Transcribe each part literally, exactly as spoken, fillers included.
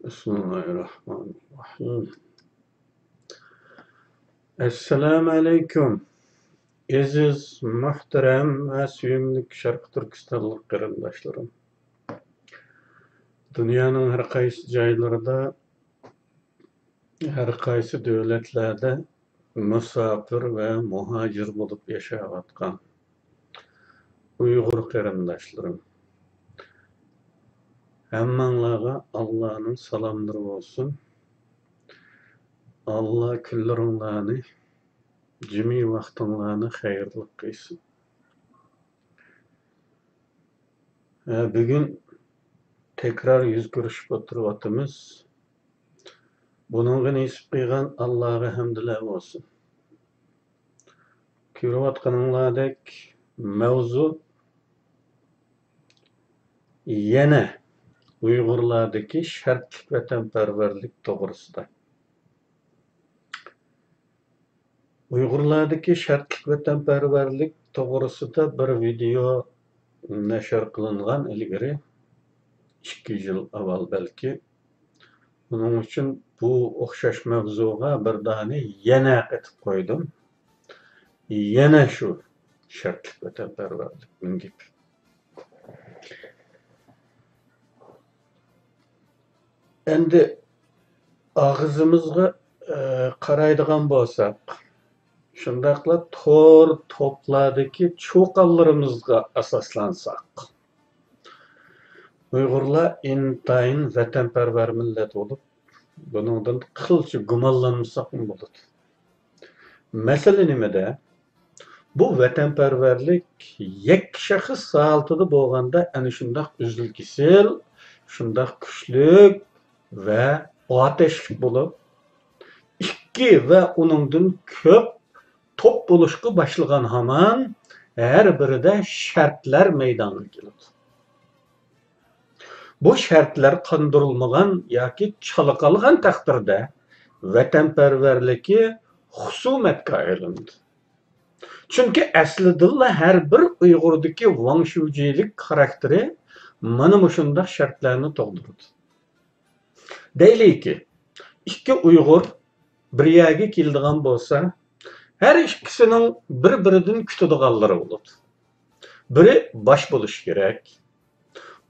بىسمىللاھىرراھمانىرراھىم. ئەسسالامۇئەلەيكۇم، ئەزىز، مۆھتەرەم ۋە سۆيۈملۈك شەرقىي تۈركىستانلىق قېرىنداشلىرىم. دۇنيانىڭ ھەر قايسى جايلىرىدا، ھەر قايسى دۆلەتلەردە مۇساپىر ۋە مۇھاجىر بولۇپ ياشاۋاتقان ئۇيغۇر قېرىنداشلىرىم، ھەممەڭلارغا ئاللانىڭ سالاملىرى بولسۇن. ئاللا كۈنلىرىڭلارنى، جىمى ۋاقتىڭلارنى خەيرلىك قىلسۇن. ھە، بۈگۈن تەكرار يۈز كۆرۈشۈپ ئولتۇرۇۋاتىمىز. بۇنىڭغا نېسىپ قىلغان ئاللاغا ھەمدىلەر بولسۇن. كۆرۈۋاتقىنىڭلاردەك، مەۋزۇ يەنە ئۇيغۇرلاردىكى شەرتلىك ۋەتەنپەرۋەرلىك توغرىسىدا. ئۇيغۇرلاردىكى شەرتلىك ۋەتەنپەرۋەرلىك توغرىسىدا بىر ۋىدېئو نەشر قىلىنغان ئىلگىرى، ئىككى يىل ئاۋۋال بەلكى. بۇنىڭ ئۈچۈن بۇ ئوخشاش مەۋزۇغا بىر دانە يەنە قېتىپ قويدۇم. يەنە شۇ شەرتلىك ۋەتەنپەرۋەرلىكنىڭ گېپى. ئەمدى ئاغزىمىزغا، ئە، قارايدىغان بولساق، شۇنداقلا تور توپلاردىكى چۇقانلىرىمىزغا ئاساسلانساق، ئۇيغۇرلار ئىنتايىن ۋەتەنپەرۋەر مىللەت بولۇپ، بۇنىڭدىن قىلچە گۇمانلانمىساقمۇ بولىدۇ. مەسىلە نېمىدە؟ بۇ ۋەتەنپەرۋەرلىك يەككە شەخس ھالىتىدە بولغاندا ئەنە شۇنداق ئۈزۈل-كېسىل، شۇنداق كۈچلۈك ۋە ئاتەشلىك بولۇپ، ئىككى ۋە ئۇنىڭدىن كۆپ توپ بولۇشقا باشلىغان ھامان ھەر بىرىدە شەرتلەر مەيدانغا كېلىدۇ. بۇ شەرتلەر قاندۇرۇلمىغان ياكى چالا قالغان تەقدىردە ۋەتەنپەرۋەرلىكى خۇسۇمەتكە ئايلىنىدۇ. چۈنكى ئەسلىدىنلا ھەر بىر ئۇيغۇردىكى ۋاڭ شۇجىلىك خاراكتېرى مانا مۇشۇنداق شەرتلەرنى تۇغدۇرىدۇ. دەيلىكى، ئىككى ئۇيغۇر بىر يەرگە كېلىدىغان بولسا، ھەر ئىككىسىنىڭ بىر-بىرىدىن كۈتىدىغانلىرى بولىدۇ. بىرى باش بولۇشى كېرەك.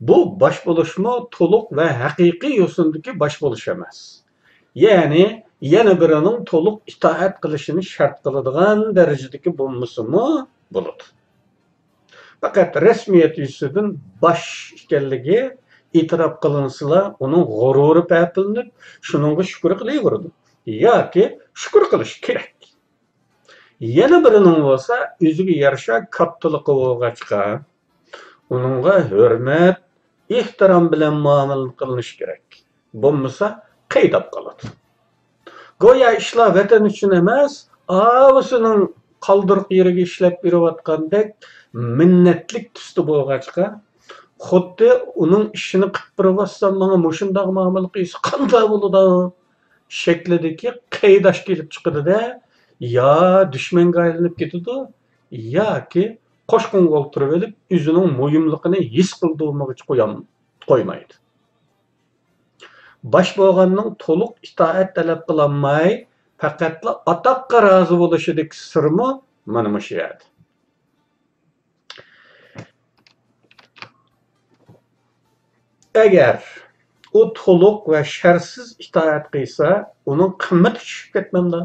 بۇ باش بولۇشمۇ تولۇق ۋە ھەقىقىي يوسۇندىكى باش بولۇش ئەمەس. يەنى يەنە بىرىنىڭ تولۇق ئىتائەت قىلىشىنى شەرت قىلىدىغان دەرىجىدىكى بولمىسىمۇ بولىدۇ. پەقەت رەسمىيەت يۈزىسىدىن باش ئىكەنلىكى ئېتىراپ قىلىنسىلا، ئۇنىڭ غۇرۇرى پەپىلىنىپ، شۇنىڭغا شۈكۈر قىلىۋېرىدۇ. ياكى شۈكۈر قىلىش كېرەك. يەنە بىرىنىڭ بولسا ئۆزىگە يارىشا كاتتىلىقى بولغاچقا، ئۇنىڭغا ھۆرمەت، ئېھتىرام بىلەن مۇئامىلە قىلىنىشى كېرەك. بولمىسا قىيناپ قالىدۇ. گويا ئىشلار ۋەتەن ئۈچۈن ئەمەس، ئاۋۇسىنىڭ قالدۇرۇق يېرىگە ئىشلەپ بېرىۋاتقاندەك مىننەتلىك تۈستە بولغاچقا، خۇددى ئۇنىڭ ئىشىنى قىلىپ بېرىۋاتسام، ماڭا مۇشۇنداق مۇئامىلە قىلسا قانداق بولىدۇ شەكلىدىكى قەيداش كېلىپ چىقىدۇ-دە، يا دۈشمەنگە ئايلىنىپ كېتىدۇ، ياكى قوشقىنىغا ئولتۇرۇۋېلىپ، ئۆزىنىڭ مۇھىملىقىنى ھېس قىلدۇرمىغۇچە قويام-، قويمايدۇ. باش بولغاننىڭ تولۇق ئىتائەت تەلەپ قىلالماي، پەقەتلا ئاتاققا رازى بولۇشىدىكى سىرمۇ مانا مۇشۇ يەردە. ئەگەر ئۇ تولۇق ۋە شەرتسىز ئىتائەت قىلسا، ئۇنىڭ قىممىتى چۈشۈپ كەتمەمدۇ؟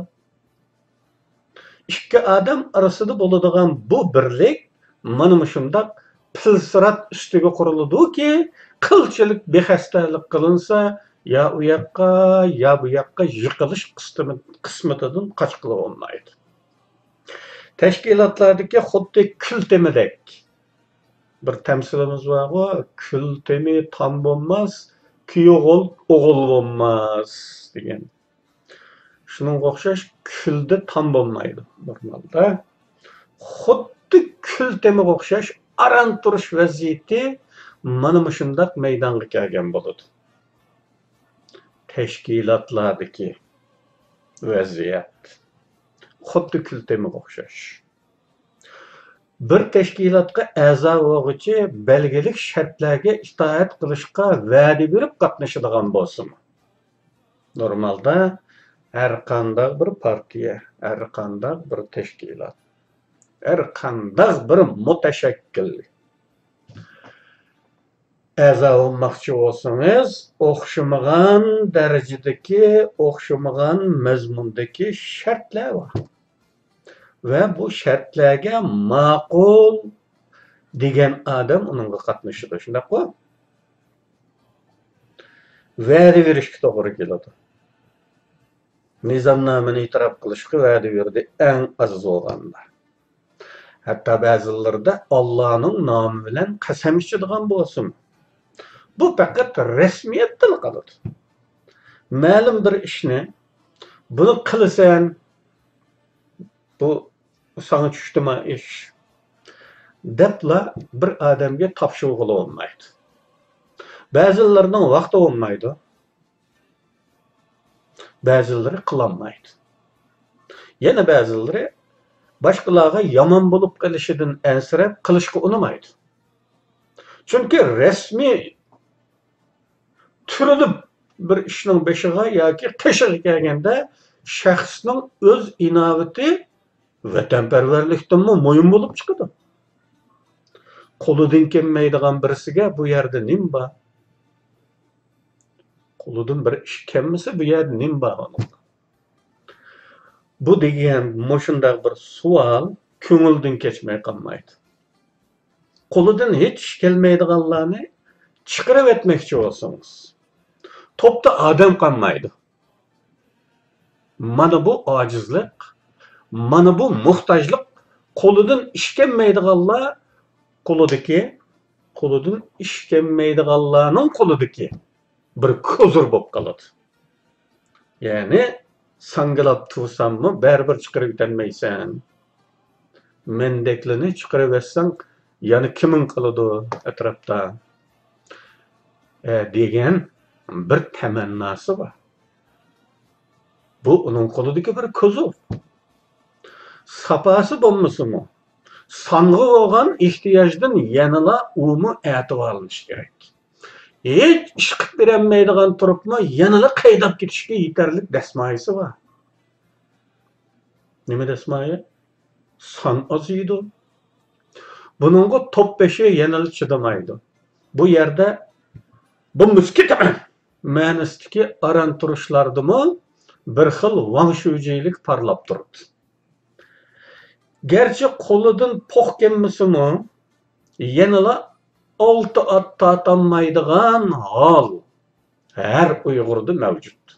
ئىككى ئادەم ئارىسىدا بولىدىغان بۇ بىرلىك مانا مۇشۇنداق پىلسىرات ئۈستىگە قۇرۇلىدۇكى، قىلچىلىك بىخەستەلىك قىلىنسا، يا ئۇ ياققا، يا بۇ ياققا يىقىلىش قىسمى-، قىسمىتىدىن قاچقىلى بولمايدۇ. تەشكىلاتلاردىكى خۇددى كۈل تېمىدەك بىر تەمسىلىمىز بارغۇ، «كۈل تېمى تام بولماس، كۈيى غول ئوغۇل بولماس» دېگەن. شۇنىڭغا ئوخشاش كۈلدە تام بولمايدۇ نورمالدا. خۇددى كۈل تېمىغا ئوخشاش ئاران تۇرۇش ۋەزىيىتى مانا مۇشۇنداق مەيدانغا كەلگەن بولىدۇ. تەشكىلاتلاردىكى ۋەزىيەت خۇددى كۈل تېمىغا ئوخشاش. بىر تەشكىلاتقا ئەزا بولغۇچى بەلگىلىك شەرتلەرگە ئىتائەت قىلىشقا ۋەدە بېرىپ قاتنىشىدىغان بولسىمۇ، نورمالدا ھەر قانداق بىر پارتىيە، ھەر قانداق بىر تەشكىلات، ھەر قانداق بىر مۇتەشەككىل ئەزا بولماقچى بولسىڭىز، ئوخشىمىغان دەرىجىدىكى، ئوخشىمىغان مەزمۇندىكى شەرتلەر بار. ۋە بۇ شەرتلەرگە ماقۇل دېگەن ئادەم ئۇنىڭغا قاتنىشىدۇ، شۇنداققۇ؟ ۋەدە بېرىشكە توغرا كېلىدۇ. نىزامنامىنى ئېتىراپ قىلىشقا ۋەدە بېرىدۇ، ئەڭ ئاز بولغاندا. ھەتتا بەزىلىرىدە ئاللانىڭ نامى بىلەن قەسەم ئىچىدىغان بولسىمۇ، بۇ پەقەت رەسمىيەتتىلا قالىدۇ. مەلۇم بىر ئىشنى، بۇنى قىلىسەن، بۇ ساڭا چۈشتىما ئىش، دەپلا بىر ئادەمگە تاپشۇرغىلى بولمايدۇ. بەزىلىرىنىڭ ۋاقتى بولمايدۇ. بەزىلىرى قىلالمايدۇ. يەنە بەزىلىرى باشقىلارغا يامان بولۇپ قېلىشىدىن ئەنسىرەپ قىلىشقا ئۇنىمايدۇ. چۈنكى رەسمىي تۈرۈلۈپ بىر ئىشنىڭ بېشىغا ياكى قېشىغا كەلگەندە، شەخسنىڭ ئۆز ئىناۋىتى ۋەتەنپەرۋەرلىكتىنمۇ مۇھىم بولۇپ چىقىدۇ. قولىدىن كەلمەيدىغان بىرسىگە بۇ يەردە نېمە بار؟ قولىدىن بىر ئىش كەلمىسە، بۇ يەردە نېمە بار ئۇنىڭ؟ بۇ دېگەن مۇشۇنداق بىر سوئال كۆڭۈلدىن كەچمەي قالمايدۇ. قولىدىن ھېچ ئىش كەلمەيدىغانلارنى چىقىرىۋەتمەكچى بولسىڭىز، توپتا ئادەم قالمايدۇ. مانا بۇ ئاجىزلىق، مانا بۇ موھتاجلىق. قولىدىن ئىش كەلمەيدىغانلار قولىدىكى، قولىدىن ئىش كەلمەيدىغانلارنىڭ قولىدىكى بىر كوزۇر بولۇپ قالىدۇ. يەنى ساڭگىلاپ تۇرساممۇ بەرىبىر چىقىرىۋېتەلمەيسەن. مەندەكلىنى چىقىرىۋەتسەڭ يەنە كىمىڭ قالىدۇ ئەتراپتا؟ ئە، دېگەن بىر تەمەنناسى بار. بۇ ئۇنىڭ قولىدىكى بىر كوزۇر. ساپاسى بولمىسىمۇ، سانغا بولغان ئېھتىياجدىن يەنىلا ئۇمۇ ئەتىۋارلىنىشى كېرەك. ھېچ ئىش قىلىپ بېرەلمەيدىغان تۇرۇپمۇ يەنىلا قەيداپ كېتىشكە يېتەرلىك دەسمايىسى بار. نېمە دەسمايە؟ سان ئازىيىدۇ. بۇنىڭغا توپ بېشى يەنىلا چىدىمايدۇ. بۇ يەردە بولمىسا كېتىمەن مەنىسىدىكى ئاران تۇرۇشلاردىمۇ بىر خىل ۋاڭ شۈجىلىك پارلاپ تۇرىدۇ. گەرچە قولىدىن پوق كەلمىسىمۇ، يەنىلا ئالتە ئات تارتالمايدىغان ھال ھەر ئۇيغۇردا مەۋجۇت.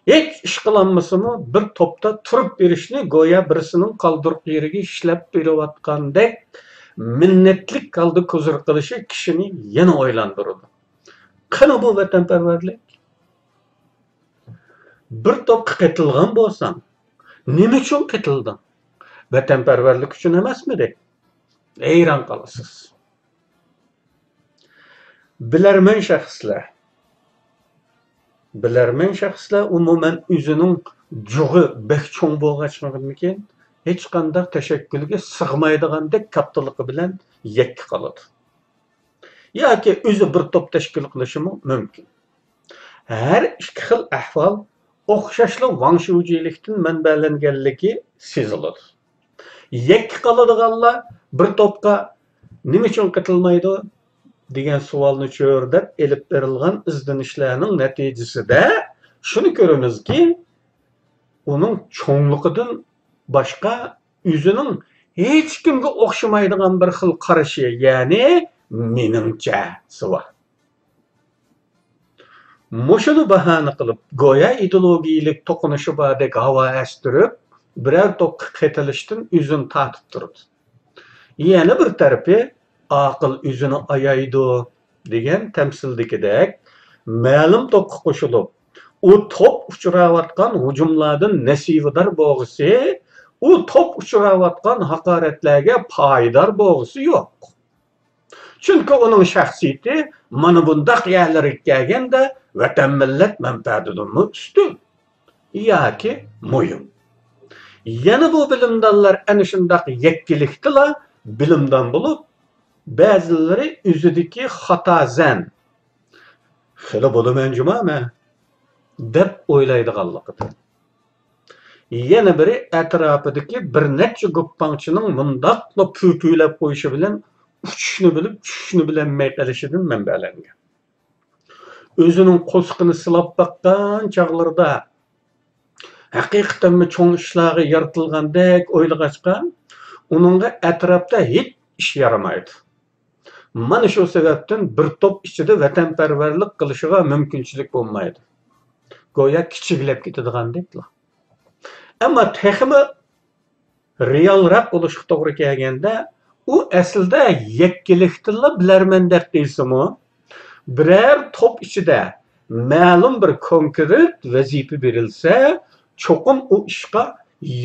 ھېچ ئىش قىلالمىسىمۇ، بىر توپتا تۇرۇپ بېرىشنى گويا بىرسىنىڭ قالدۇرۇق يېرىگە ئىشلەپ بېرىۋاتقاندەك مىننەتلىك ھالدا كوزۇر قىلىشى كىشىنى يەنە ئويلاندۇرىدۇ. قېنى بۇ ۋەتەنپەرۋەرلىك؟ بىر توپقا قېتىلغان بولساڭ، نېمە ئۈچۈن قېتىلدىڭ؟ ۋەتەنپەرۋەرلىك ئۈچۈن ئەمەسمىدى؟ ھەيران قالىسىز. بىلەرمەن شەخسلەر، بىلەرمەن شەخسلەر ئومۇمەن ئۆزىنىڭ جۇغى بەك چوڭ بولغاچقىمىكىن، ھېچقانداق تەشەككۈلگە سىغمايدىغاندەك كاتتىلىقى بىلەن يەككە قالىدۇ. ياكى ئۆزى بىر توپ تەشكىل قىلىشىمۇ مۇمكىن. ھەر ئىككى خىل ئەھۋال ئوخشاشلا ۋاڭ شۇجىلىكتىن مەنبەلەنگەنلىكى سېزىلىدۇ. يەككە قالىدىغانلار بىر توپقا نېمە ئۈچۈن قېتىلمايدۇ دېگەن سوئالنى چۆرىدەپ ئېلىپ بېرىلغان ئىزدىنىشلەرنىڭ نەتىجىسىدە شۇنى كۆرىمىزكى، ئۇنىڭ چوڭلۇقىدىن باشقا ئۆزىنىڭ ھېچكىمگە ئوخشىمايدىغان بىر خىل قارىشى، يەنى مېنىڭچەسى بار. مۇشۇنى باھانە قىلىپ، گويا ئىدېئولوگىيەلىك توقۇنۇشى باردەك ھاۋا ئەستۈرۈپ، بىرەر توپقا قېتىلىشتىن ئۆزىنى تارتىپ تۇرىدۇ. يەنە بىر تەرىپى، ئاقىل ئۆزىنى ئايايدۇ دېگەن تەمسىلدىكىدەك، مەلۇم توپقا قوشۇلۇپ، ئۇ توپ ئۇچراۋاتقان ھۇجۇملاردىن نەسىۋىدار بولغۇسى، ئۇ توپ ئۇچراۋاتقان ھاقارەتلەرگە پايىدار بولغۇسى يوق. چۈنكى ئۇنىڭ شەخسىيىتى مانا بۇنداق يەرلەرگە كەلگەندە ۋەتەن مىللەت مەنپەئەتىدىنمۇ ئۈستۈن ياكى مۇھىم. يەنە بۇ بىلىمدانلار ئەنە شۇنداق يەككىلىكتىلا بىلىمدان بولۇپ، بەزىلىرى ئۆزىدىكى خاتا زەن، خېلى بولىمەن جۇما مەن، دەپ ئويلايدىغانلىقىدىن. يەنە بىرى، ئەتراپىدىكى بىر نەچچە گۇپپاڭچىنىڭ مۇنداقلا پۈپۈلەپ قويۇشى بىلەن ئۇچۇشنى بىلىپ، چۈشۈشنى بىلەلمەي قېلىشىدىن مەنبەلەنگەن. ئۆزىنىڭ قورسىقىنى سىلاپ باققان چاغلىرىدا ھەقىقەتەنمۇ چوڭ ئىشلارغا يارىتىلغاندەك ئويلىغاچقا، ئۇنىڭغا ئەتراپتا ھېچ ئىش يارىمايدۇ. مانا شۇ سەۋەبتىن بىر توپ ئىچىدە ۋەتەنپەرۋەرلىك قىلىشىغا مۇمكىنچىلىك بولمايدۇ. گويا كىچىكلەپ كېتىدىغاندەكلا. ئەمما تېخىمۇ رېئالراق بولۇشقا توغرا كەلگەندە، ئۇ ئەسلىدە يەككىلىكتىنلا بىلەرمەندەك قىلسىمۇ، بىرەر توپ ئىچىدە مەلۇم بىر كونكرېت ۋەزىپە بېرىلسە، چوقۇم ئۇ ئىشقا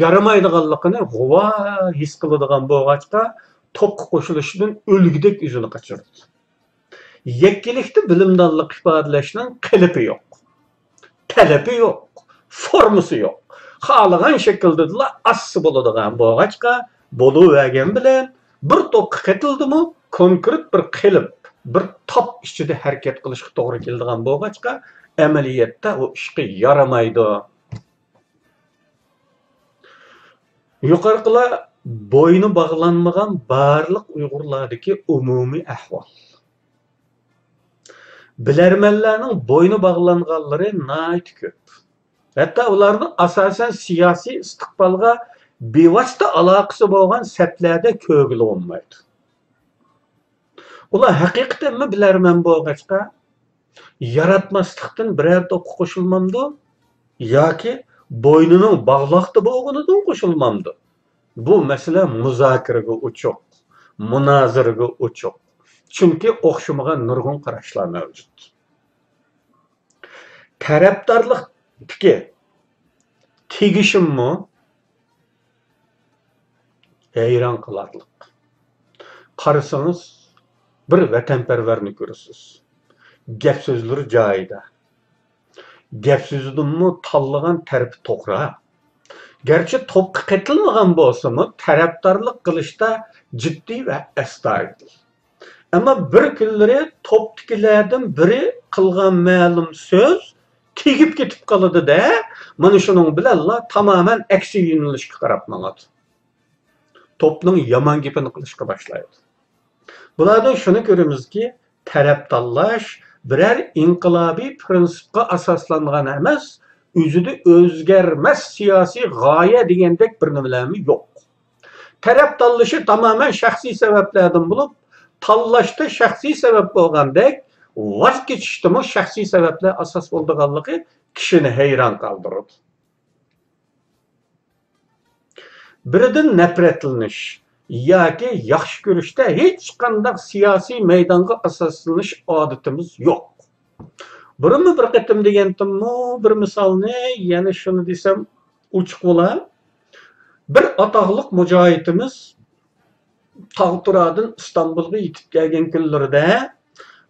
يارىمايدىغانلىقىنى غۇۋا ھېس قىلىدىغان بولغاچقا، توپقا قوشۇلۇشتىن ئۆلگۈدەك ئۆزىنى قاچۇرىدۇ. يەككىلىكتە بىلىمدانلىق ئىپادىلەشنىڭ قېلىپى يوق، تەلىپى يوق، فورمىسى يوق. خالىغان شەكىلدىلا ئاسسا بولىدىغان بولغاچقا، بولۇۋەرگەن بىلەن بىر توپقا قېتىلدىمۇ، كونكرېت بىر قېلىپ، بىر تاپ ئىچىدە ھەرىكەت قىلىشقا توغرا كېلىدىغان بولغاچقا، ئەمەلىيەتتە ئۇ ئىشقا يارىمايدۇ. يۇقىرىقىلار بوينى باغلانمىغان بارلىق ئۇيغۇرلاردىكى ئومۇمىي ئەھۋال. بىلەرمەنلەرنىڭ بوينى باغلانغانلىرى ناھايىتى كۆپ. ھەتتا ئۇلارنىڭ ئاساسەن سىياسىي ئىستىقبالغا بىۋاسىتە ئالاقىسى بولغان سەپلەردە كۆرگىلى بولمايدۇ. ئۇلار ھەقىقەتەنمۇ بىلەرمەن بولغاچقا، ياراتماسلىقتىن بىرەر توپقا قوشۇلمامدۇ؟ ياكى بوينىنىڭ باغلاقتا بولغىنىدىن قوشۇلمامدۇ؟ بۇ مەسىلە مۇزاكىرىگە ئوچۇق، مۇنازىرىگە ئوچۇق. چۈنكى ئوخشىمىغان نۇرغۇن قاراشلار مەۋجۇت. تەرەپدارلىقتىكى تېگىشىممۇ ھەيران قالارلىق. قارىسىڭىز، بىر ۋەتەنپەرۋەرنى كۆرىسىز. گەپ سۆزلىرى جايىدا. گەپ سۆزىدىنمۇ تاللىغان تەرىپى توغرا. گەرچە توپقا قېتىلمىغان بولسىمۇ، تەرەپدارلىق قىلىشتا جىددىي ۋە ئەستايىدىل. ئەمما بىر كۈنلىرى توپتىكىلەردىن بىرى قىلغان مەلۇم سۆز تېگىپ كېتىپ قالىدۇ-دە، مانا شۇنىڭ بىلەنلا تامامەن ئەكسى يۆنىلىشكە قاراپ ماڭىدۇ. توپنىڭ يامان گېپىنى قىلىشقا باشلايدۇ. بۇلاردىن شۇنى كۆرىمىزكى، تەرەپ تاللاش بىرەر ئىنقىلابىي پىرىنسىپقا ئاساسلانغان ئەمەس، ئۆزىدە ئۆزگەرمەس سىياسىي غايە دېگەندەك بىر نېمىلەرمۇ يوق. تەرەپ تاللىشى تامامەن شەخسىي سەۋەبلەردىن بولۇپ، تاللاشتا شەخسىي سەۋەب بولغاندەك، ۋاز كېچىشتىمۇ شەخسىي سەۋەبلەر ئاساس بولىدىغانلىقى كىشىنى ھەيران قالدۇرىدۇ. بىرىدىن نەپرەتلىنىش ياكى ياخشى كۆرۈشتە ھېچقانداق سىياسىي مەيدانغا ئاساسلىنىش ئادىتىمىز يوق. بۇرۇنمۇ بىر قېتىم دېگەنتىممۇ بىر مىسالنى، يەنە شۇنى دېسەم ئوچۇق بولا. بىر ئاتاقلىق مۇجاھىدىمىز تاغ تۇرادىن ئىستانبۇلغا يېتىپ كەلگەن كۈنلىرىدە،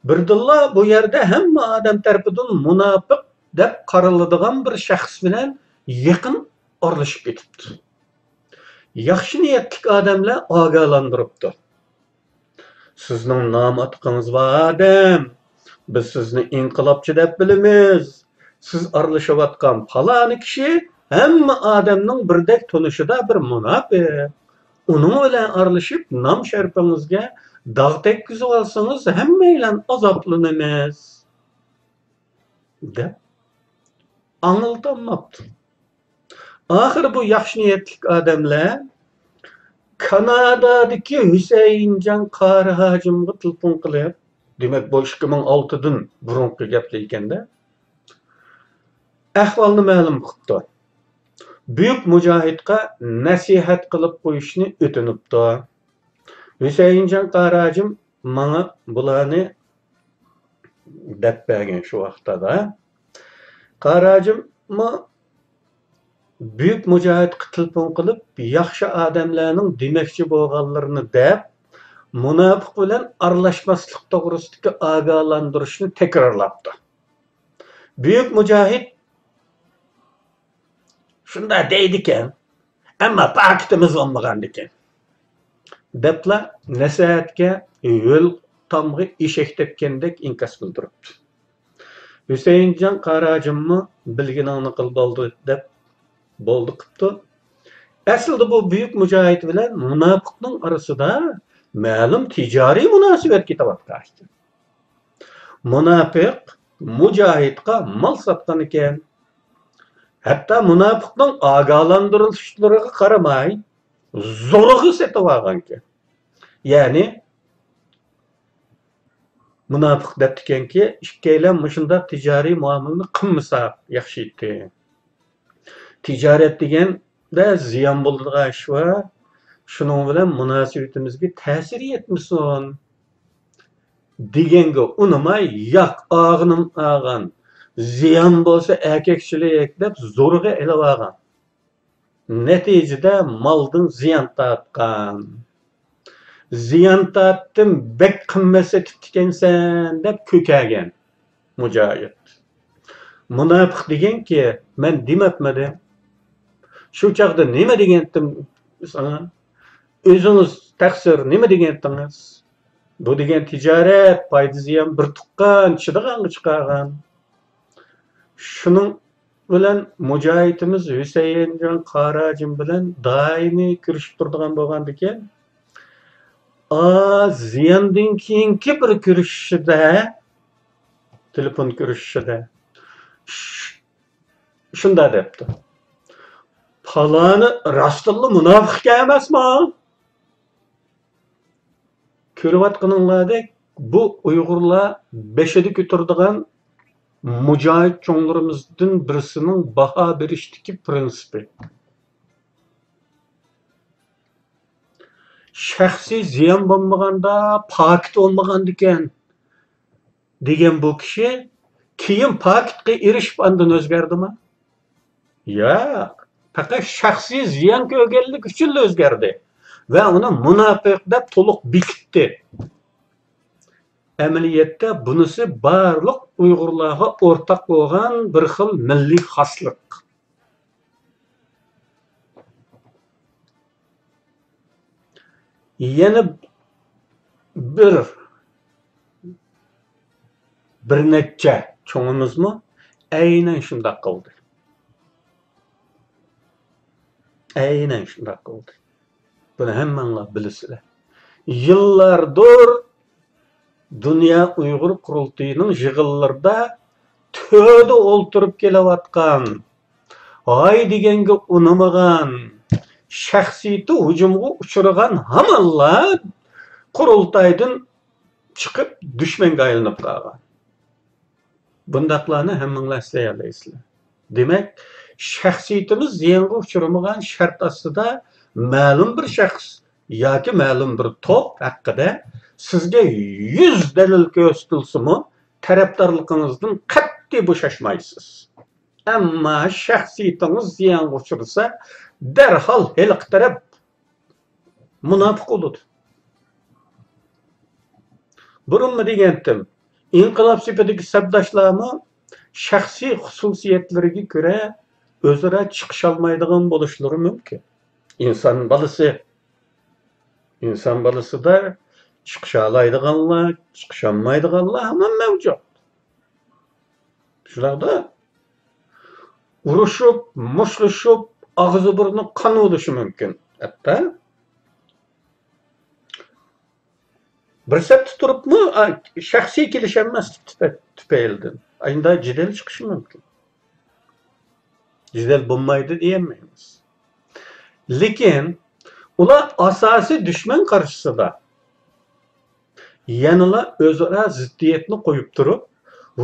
بىردىنلا بۇ يەردە ھەممە ئادەم تەرىپىدىن مۇناپىق دەپ قارىلىدىغان بىر شەخس بىلەن يېقىن ئارىلىشىپ كېتىپتۇ. ياخشى نىيەتلىك ئادەملەر ئاگاھلاندۇرۇپتۇ. سىزنىڭ نام ئاتىقىڭىز بار ئادەم، بىز سىزنى ئىنقىلابچى دەپ بىلىمىز. سىز ئارىلىشىۋاتقان پالانى كىشى ھەممە ئادەمنىڭ بىردەك تونۇشىدا بىر مۇناپىق. ئۇنىڭ بىلەن ئارىلىشىپ نام شەرىپىڭىزگە داغ تەگكۈزۈۋالسىڭىز ھەممەيلەن ئازابلىنىمىز، دەپ ئاڭلىتالماپتۇ. ئاخىرى بۇ ياخشى نىيەتلىك ئادەملەر كانادادىكى ھۈسەيىنجان قارى ھاجىمغا تېلېفون قىلىپ، دېمەك، بۇ ئىككى مىڭ ئالتىدىن بۇرۇنقى گەپلەر ئىكەندە، ئەھۋالنى مەلۇم قىپتۇ. بۈيۈك مۇجاھىدقا نەسىھەت قىلىپ قويۇشنى ئۆتۈنۈپتۇ. ھۈسەيىنجان قارى ھاجىم ماڭا بۇلارنى دەپ بەرگەن شۇ ۋاقىتتا. قارى ھاجىممۇ بۈيۈك مۇجاھىدقا تېلېفون قىلىپ، ياخشى ئادەملەرنىڭ دېمەكچى بولغانلىرىنى دەپ، مۇناپىق بىلەن ئارىلاشماسلىق توغرىسىدىكى ئاگاھلاندۇرۇشنى تەكرارلاپتۇ. بۈيۈك مۇجاھىد شۇنداق دەيدىكەن، ئەمما پاكىتىمىز بولمىغاندىكىن، دەپلا نەسىھەتكە ھۆل تامغا ئېشەك تەپكەندەك ئىنكاس بىلدۈرۈپتۇ. ھۈسەيىنجان قاراجىممۇ بىلگىنىڭنى قىل بولدى دەپ بولدى قىپتۇ. ئەسلىدە بۇ بۈيۈك مۇجاھىد بىلەن مۇناپىقنىڭ ئارىسىدا مەلۇم تىجارىي مۇناسىۋەت كېتىۋاتقان ئىكەن. مۇناپىق مۇجاھىدقا مال ساتقان ئىكەن. ھەتتا مۇناپىقنىڭ ئاگاھلاندۇرۇشلىرىغا قارىماي، زورىغا سېتىۋالغانىكەن. يەنى، مۇناپىق دەپتىكەنكى، ئىككىيلەن مۇشۇنداق تىجارىي مۇئامىلىنى قىلمىساق ياخشى ئىدى. تىجارەت دېگەندە زىيان بولىدىغان ئىش بار، شۇنىڭ بىلەن مۇناسىۋىتىمىزگە تەسىر يەتمىسۇن دېگەنگە ئۇنىماي، ياق، ئاغىنىم ئاغان، زىيان بولسا ئەركەكچىلىك دەپ زورىغا ئېلىۋالغان. نەتىجىدە مالدىن زىيان تارتقان. زىيان تارتتىم، بەك قىممەت سېتىپتىكەنسەن دەپ كۆكەرگەن مۇجاھىد. مۇناپىق دېگەنكى، مەن دېمەپمىدىم. شۇ چاغدا نېمە دېگەنتىم ساڭا؟ ئۆزىڭىز تەقسىر، نېمە دېگەنتىڭىز؟ بۇ دېگەن تىجارەت، پايدا زىيان بىر تۇغقان، چىدىغانغا چىقارغان. شۇنىڭ بىلەن مۇجاھىدىمىز ھۈسەيىنجان قاراجىم بىلەن دائىمىي كۆرۈشۈپ تۇرىدىغان بولغاندىكىن، ئا، زىياندىن كېيىنكى بىر كۆرۈشۈشىدە، تېلېفون كۆرۈشۈشىدە، ش-، شۇنداق دەپتۇ. پالانى راستتىنلا مۇناپىق ئىكەن ئەمەسمۇ؟ كۆرۈۋاتقىنىڭلاردەك، بۇ ئۇيغۇرلار بېشىدا كۆتۈرىدىغان مۇجاھىد چوڭلىرىمىزدىن بىرسىنىڭ باھا بېرىشتىكى پىرىنسىپى. شەخسىي زىيان بولمىغاندا، پاكىت بولمىغاندىكەن دېگەن بۇ كىشى كېيىن پاكىتقا ئېرىشىپ ئاندىن ئۆزگەردىمۇ؟ ياق، پەقەت شەخسىي زىيان كۆرگەنلىكى ئۈچۈنلا ئۆزگەردى ۋە ئۇنى مۇناپىق دەپ تولۇق بېكىتتى. ئەمەلىيەتتە بۇنىسى بارلىق ئۇيغۇرلارغا ئورتاق بولغان بىر خىل مىللىي خاسلىق. يەنە بىر، بىر نەچچە چوڭىمىزمۇ ئەينەن شۇنداق قىلدى. ئەينەن شۇنداق قىلدى. بۇنى ھەممەڭلار بىلىسىلەر. يىللاردۇر دۇنيا ئۇيغۇر قۇرۇلتىيىنىڭ يىغىنلىرىدا تۆردە ئولتۇرۇپ كېلىۋاتقان، ھاي دېگەنگە ئۇنىمىغان، شەخسىيىتى ھۇجۇمغا ئۇچرىغان، ھامانلا قۇرۇلتايدىن چىقىپ دۈشمەنگە ئايلىنىپ قالغان. بۇنداقلارنى ھەممىڭلار ئەسلىيەلەيسىلەر. دېمەك، شەخسىيىتىمىز زىيانغا ئۇچرىمىغان شەرت ئاستىدا مەلۇم بىر شەخس ياكى مەلۇم بىر توپ ھەققىدە سىزگە يۈز دەلىل كۆرسىتىلسىمۇ، تەرەپدارلىقىڭىزدىن قەتئىي بوشاشمايسىز. ئەمما شەخسىيىتىڭىز زىيانغا ئۇچرىسا، دەرھال ھېلىقى تەرەپ مۇناپىق بولىدۇ. بۇرۇنمۇ دېگەنتىم، ئىنقىلاب سېپىدىكى سەپداشلارمۇ شەخسىي خۇسۇسىيەتلىرىگە كۆرە ئۆزئارا چىقىشالمايدىغان بولۇشلىرى مۇمكىن. ئىنسان بالىسى، ئىنسان بالىسىدا چىقىشالايدىغانلار، چىقىشالمايدىغانلار ھامان مەۋجۇت. شۇنداقتا ئۇرۇشۇپ، مۇشتلىشىپ، ئاغزى بۇرنى قان بولۇشى مۇمكىن. ھەتتا بىر سەپتە تۇرۇپمۇ، ئا، شەخسىي كېلىشەلمەسلىك تۈپە-، تۈپەيلىدىن. ئاينىدا جېدەل چىقىشى مۇمكىن. جېدەل بولمايدۇ دېيەلمەيمىز. لېكىن ئۇلار ئاساسىي دۈشمەن قارشىسىدا يەنىلا ئۆزئارا زىددىيەتنى قويۇپ تۇرۇپ،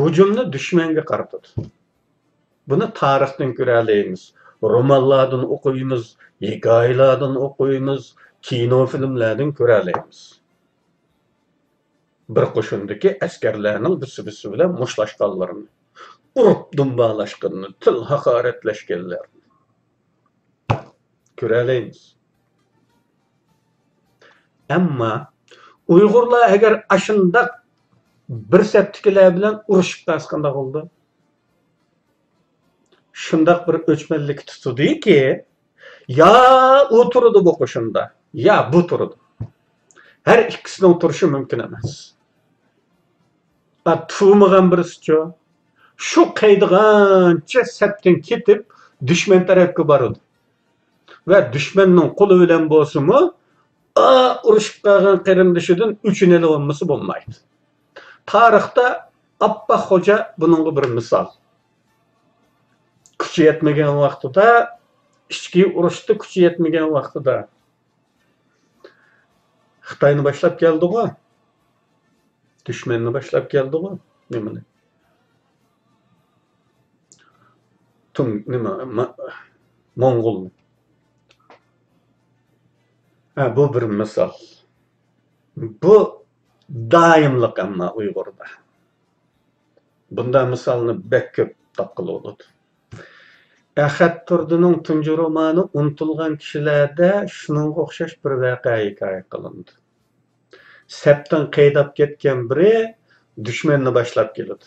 ھۇجۇمنى دۈشمەنگە قارىتىدۇ. بۇنى تارىختىن كۆرەلەيمىز، رومانلاردىن ئوقۇيمىز، ھېكايىلەردىن ئوقۇيمىز، كىنو فىلىملەردىن كۆرەلەيمىز. بىر قوشۇندىكى ئەسكەرلەرنىڭ بىرسى-بىرسى بىلەن مۇشتلاشقانلىرىنى، ئۇرۇپ دۇمبالاشقىنىنى، تىل ھاقارەتلەشكەنلەرنى كۆرەلەيمىز. ئەمما ئۇيغۇرلار ئەگەر ئاشۇنداق بىر سەپتىكىلەر بىلەن ئۇرۇشۇپ قالسا قانداق بولىدۇ؟ شۇنداق بىر ئۆچمەنلىك تۇتىدۇكى، يا ئۇ تۇرىدۇ بۇ قوشۇندا، يا بۇ تۇرىدۇ. ھەر ئىككىسىنىڭ تۇرۇشى مۇمكىن ئەمەس. ئا، تۇرمىغان بىرسىچۇ؟ شۇ قېيىدىغانچە سەپتىن كېتىپ، دۈشمەن تەرەپكە بارىدۇ. ۋە دۈشمەننىڭ قولى بىلەن بولسىمۇ، ئا، ئۇرۇشۇپ قالغان قېرىندىشىدىن ئۆچىنى ئېلىۋالمىسا بولمايدۇ. تارىختا ئاپپاق خوجا بۇنىڭغا بىر مىسال. كۈچى يەتمىگەن ۋاقتىدا، ئىچكى ئۇرۇشتا كۈچى يەتمىگەن ۋاقتىدا خىتاينى باشلاپ كەلدىغۇ، دۈشمەننى باشلاپ كەلدىغۇ، نېمىنى؟ تۇڭ، نېمە، ما-، موڭغۇلنى. ھە، بۇ بىر مىسال. بۇ دائىملىق ئەمما ئۇيغۇردا. بۇنداق مىسالنى بەك كۆپ تاپقىلى بولىدۇ. ئەخەت تۇردىنىڭ تۇنجى رومانى ئۇنتۇلغان كىشىلەردە شۇنىڭغا ئوخشاش بىر ۋەقە ھېكايە قىلىنىدۇ. سەپتىن قېيىداپ كەتكەن بىرى دۈشمەننى باشلاپ كېلىدۇ.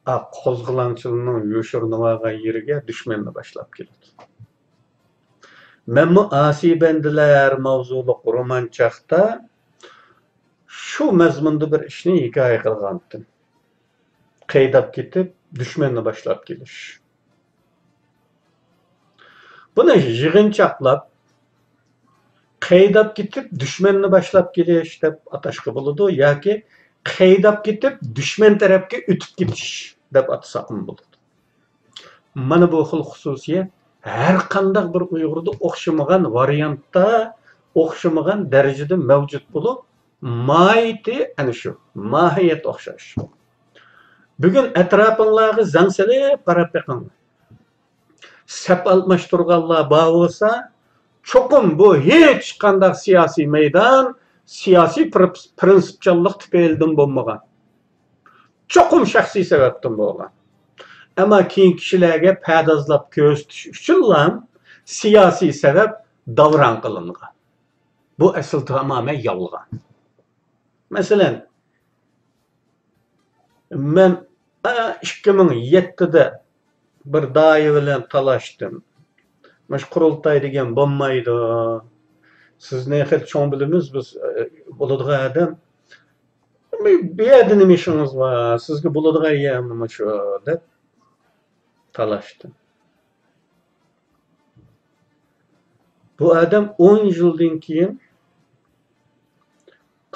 ئا، قوزغىلاڭچىلىرىنىڭ يوشۇرۇنۇۋالغان يېرىگە دۈشمەننى باشلاپ كېلىدۇ. مەنمۇ ئاسىي بەندىلەر ماۋزۇلۇق رومان چاقتا شۇ مەزمۇندا بىر ئىشنى ھېكايە قىلغانتىم. قېيىداپ كېتىپ، دۈشمەننى باشلاپ كېلىش. بۇنى يىغىنچاقلاپ، قېيىداپ كېتىپ، دۈشمەننى باشلاپ كېلىش دەپ ئاتاشقا بولىدۇ ياكى قېيىداپ كېتىپ، دۈشمەن تەرەپكە ئۆتۈپ كېتىش دەپ ئاتىساقمۇ بولىدۇ. مانا بۇ خىل خۇسۇسىيەت ھەر قانداق بىر ئۇيغۇردا ئوخشىمىغان ۋارىيانتتا، ئوخشىمىغان دەرىجىدە مەۋجۇت بولۇپ، ماھىيىتى ئەنە شۇ، ماھىيەت ئوخشاش. بۈگۈن ئەتراپىڭلارغا زەڭ سېلىپ قاراپ بېقىڭ. سەپ ئالماشتۇرغانلار بار بولسا، چوقۇم بۇ ھېچقانداق سىياسىي مەيدان، سىياسىي پىرىپ-، پىرىنسىپچانلىق تۈپەيلىدىن بولمىغان. چوقۇم شەخسىي سەۋەبتىن بولغان. ئەمما كېيىنكى كىشىلەرگە پەردازلاپ كۆرسىتىش ئۈچۈنلا سىياسىي سەۋەب داۋراڭ قىلىنغان. بۇ ئەسلى تامامەن يالغان. مەسىلەن، مەن، ئا، ئىككى مىڭ يەتتىدە بىر دايى بىلەن تالاشتىم. مۇشۇ قۇرۇلتاي دېگەن بولمايدۇ. سىزنى خېلى چوڭ بىلىمىز، بىز، ئە، بولىدىغان ئادەم. بۇ يەردە نېمە ئىشىڭىز بار؟ سىزگە بولىدىغان يەرمۇ مۇشۇ، دەپ تالاشتىم. بۇ ئادەم ئون يىلدىن كېيىن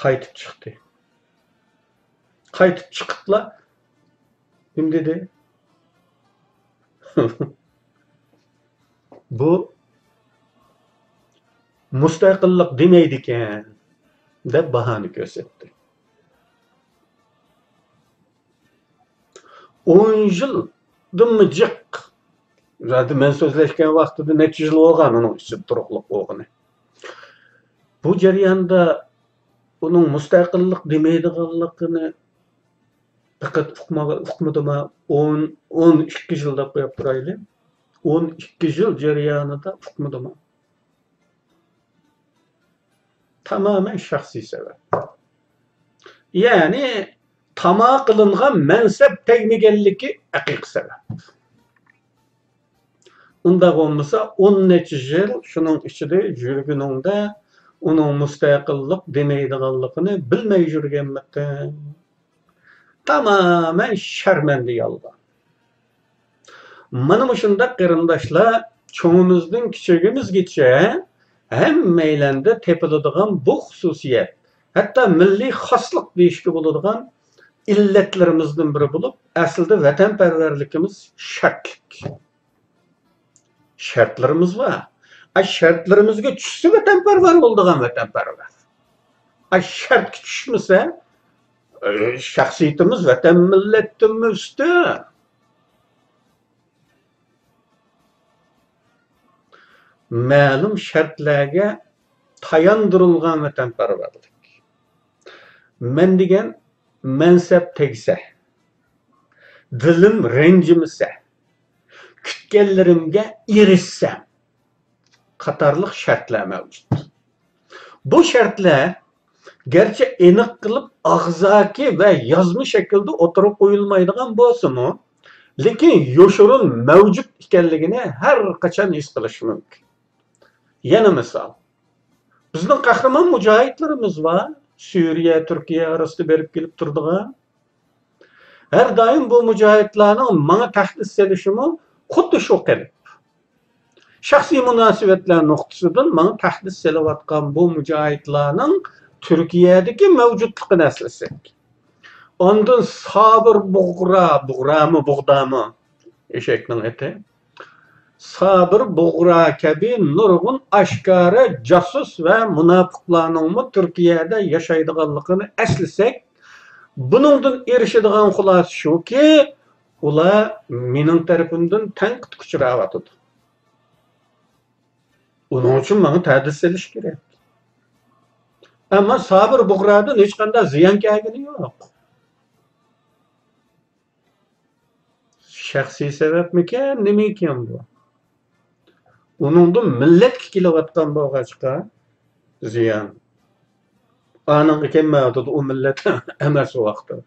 قايتىپ چىقتى. قايتىپ چىقىپلا نېمە دېدى؟ بۇ مۇستەقىللىق دېمەيدىكەن، دەپ باھانە كۆرسەتتى. ئون يىلدىنمۇ جىق. زادى مەن سۆزلەشكەن ۋاقتىدا نەچچە يىل بولغان ئۇنىڭ ئىچىدە تۇرۇقلۇق بولغىنى. بۇ جەرياندا ئۇنىڭ مۇستەقىللىق دېمەيدىغانلىقىنى پەقەت ئۇقمىغا-، ئۇقمىدىما؟ ئون، ئون ئىككى يىل دەپ قويۇپ تۇرايلى. ئون ئىككى يىل جەريانىدا ئۇقمىدىما؟ تامامەن شەخسىي سەۋەب. يەنى تاما قىلىنغان مەنسەپ تەگمىگەنلىكى ھەقىقىي سەۋەب. ئۇنداق بولمىسا، ئون نەچچە يىل شۇنىڭ ئىچىدە يۈرگىنىڭدە ئۇنىڭ مۇستەقىللىق دېمەيدىغانلىقىنى بىلمەي يۈرگەنمىتىڭ؟ تامامەن شەرمەندە يالغان. مانا مۇشۇنداق قېرىنداشلار، چوڭىمىزدىن كىچىكىمىزگىچە ھەممەيلەندە تېپىلىدىغان بۇ خۇسۇسىيەت، ھەتتا مىللىي خاسلىق دېيىشكە بولىدىغان ئىللەتلىرىمىزدىن بىرى بولۇپ، ئەسلىدە ۋەتەنپەرۋەرلىكىمىز شەرتلىك. شەرتلىرىمىز بار. ئا، شەرتلىرىمىزگە چۈشسە ۋەتەنپەرۋەر بولىدىغان ۋەتەنپەرۋەر. ئا، شەرتكە چۈشمىسە، ئە، شەخسىيىتىمىز ۋەتەن مىللەتتىنمۇ ئۈستۈن. مەلۇم شەرتلەرگە تاياندۇرۇلغان ۋەتەنپەرۋەرلىك. مەن دېگەن مەنسەپ تەگسە، دىلىم رەنجىمىسە، كۈتكەنلىرىمگە ئېرىشسەم قاتارلىق شەرتلەر مەۋجۇت. بۇ شەرتلەر گەرچە ئېنىق قىلىپ ئاغزاكى ۋە يازما شەكىلدە ئوتتۇرىغا قويۇلمايدىغان بولسىمۇ، لېكىن يوشۇرۇن مەۋجۇت ئىكەنلىكىنى ھەر قاچان ھېس قىلىش مۇمكىن. يەنە مىسال، بىزنىڭ قەھرىمان مۇجاھىدلىرىمىز بار، سۈرىيە، تۈركىيە ئارىسىدا بېرىپ كېلىپ تۇرىدىغان. ھەر دائىم بۇ مۇجاھىدلارنىڭ ماڭا تەھدىت سېلىشىمۇ خۇددى شۇ قېلىپ. شەخسىي مۇناسىۋەتلەر نۇقتىسىدىن ماڭا تەھدىت سېلىۋاتقان بۇ مۇجاھىدلارنىڭ تۈركىيەدىكى مەۋجۇتلۇقىنى ئەسلىسەك. ئاندىن سابىر بۇغرا، بۇغرامۇ، بۇغدامۇ؟ ئېشەكنىڭ ئېتى. سابىر بۇغرا كەبى نۇرغۇن ئاشكارا جاسۇس ۋە مۇناپىقلارنىڭمۇ تۈركىيەدە ياشايدىغانلىقىنى ئەسلىسەك، بۇنىڭدىن ئېرىشىدىغان خۇلاسە شۇكى، ئۇلار مېنىڭ تەرىپىمدىن تەنقىدكە ئۇچراۋاتىدۇ. ئۇنىڭ ئۈچۈن ماڭا تەھدىت سېلىش كېرەك. ئەمما سابىر بۇغرادىن ھېچقانداق زىيان كەلگىنى يوق. شەخسىي سەۋەبمىكەن، نېمىكەن بۇ؟ ئۇنىڭدىن مىللەتكە كېلىۋاتقان بولغاچقا زىيان. ئانىڭغا كەلمەيۋاتىدۇ، ئۇ مىللەت ئەمەس ئۇ ۋاقىتتا.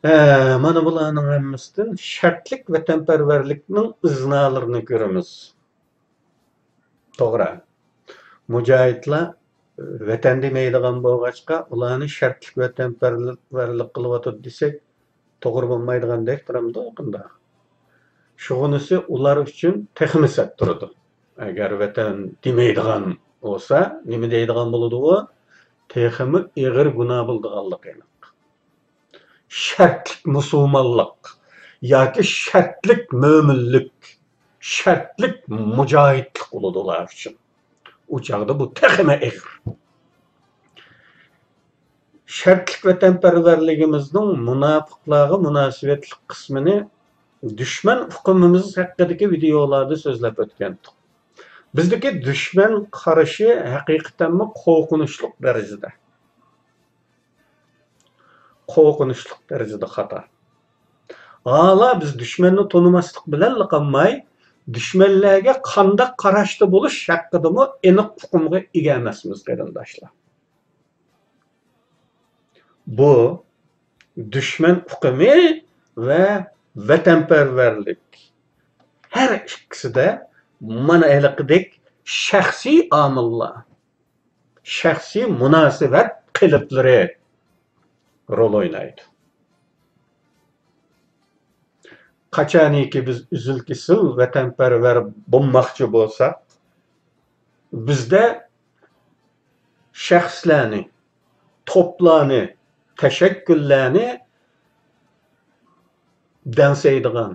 ھە، مانا بۇلارنىڭ ھەممىسىدىن شەرتلىك ۋەتەنپەرۋەرلىكنىڭ ئىزنالىرىنى كۆرىمىز. توغرا. مۇجاھىدلار ۋەتەن دېمەيدىغان بولغاچقا، ئۇلارنى شەرتلىك ۋەتەنپەرۋەرلىك قىلىۋاتىدۇ دېسەك، توغرا بولمايدىغاندەك تۇرامدۇ، قانداق؟ شۇغىنىسى ئۇلار ئۈچۈن تېخىمۇ سەت تۇرىدۇ. ئەگەر ۋەتەن دېمەيدىغان بولسا، نېمە دەيدىغان بولىدۇ ئۇ؟ تېخىمۇ ئېغىر گۇناھ بولىدىغانلىقى ئېنىق. شەرتلىك مۇسۇلمانلىق ياكى شەرتلىك مۆمىنلىك، شەرتلىك مۇجاھىدلىق بولىدۇ ئۇلار ئۈچۈن. ئۇ چاغدا بۇ تېخىمۇ ئېغىر. شەرتلىك ۋەتەنپەرۋەرلىكىمىزنىڭ مۇناپىقلارغا مۇناسىۋەتلىك قىسمىنى دۈشمەن ئۇقۇمىمىز ھەققىدىكى ۋىدېئولاردا سۆزلەپ ئۆتكەنتۇق. بىزدىكى دۈشمەن قارىشى ھەقىقەتەنمۇ قورقۇنچلۇق دەرىجىدە. قورقۇنچلۇق دەرىجىدە خاتا. ھالا بىز دۈشمەننى تونۇماسلىق بىلەنلا قالماي، دۈشمەنلەرگە قانداق قاراشتا بولۇش ھەققىدىمۇ ئېنىق ئۇقۇمغا ئىگە ئەمەسمىز، قېرىنداشلار. بۇ دۈشمەن ئۇقۇمى ۋە ۋەتەنپەرۋەرلىك، ھەر ئىككىسىدە مانا ھېلىقىدەك شەخسىي ئامىللار، شەخسىي مۇناسىۋەت قېلىپلىرى رول ئوينايدۇ. قاچانكى بىز ئۈزۈل-كېسىل ۋەتەنپەرۋەر بولماقچى بولساق، بىزدە شەخسلەرنى، توپلارنى، تەشەككۈللەرنى دەڭسەيدىغان،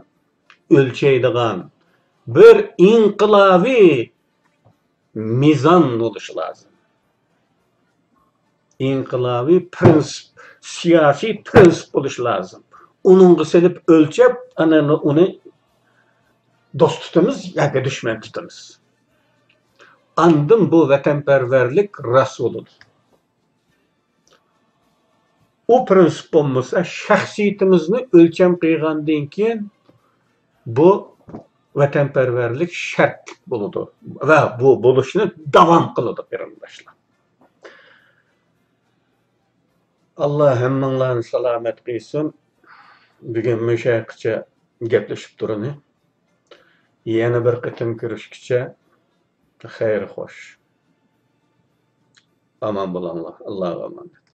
ئۆلچەيدىغان بىر ئىنقىلابىي مىزان بولۇشى لازىم. ئىنقىلابىي پىرىنسىپ، سىياسىي پىرىنسىپ بولۇشى لازىم. ئۇنىڭغا سېلىپ ئۆلچەپ، ئانا ئۇنى دوست تۇتىمىز ياكى دۈشمەن تۇتىمىز. ئاندىن بۇ ۋەتەنپەرۋەرلىك راست بولىدۇ. ئۇ پىرىنسىپ بولمىسا، شەخسىيىتىمىزنى ئۆلچەم قىلغاندىن كېيىن، بۇ ۋەتەنپەرۋەرلىك شەرتلىك بولىدۇ ۋە بۇ بولۇشنى داۋام قىلىدۇ، قېرىنداشلار. ئاللا ھەممىڭلارنى سالامەت قىلسۇن. بۈگۈن مۇشۇ ھەققىچە گەپلىشىپ تۇرىنى. يەنە بىر قېتىم كۆرۈشكىچە خەير خوش. ئامان بولۇڭلار. ئاللاغا ئامانەت.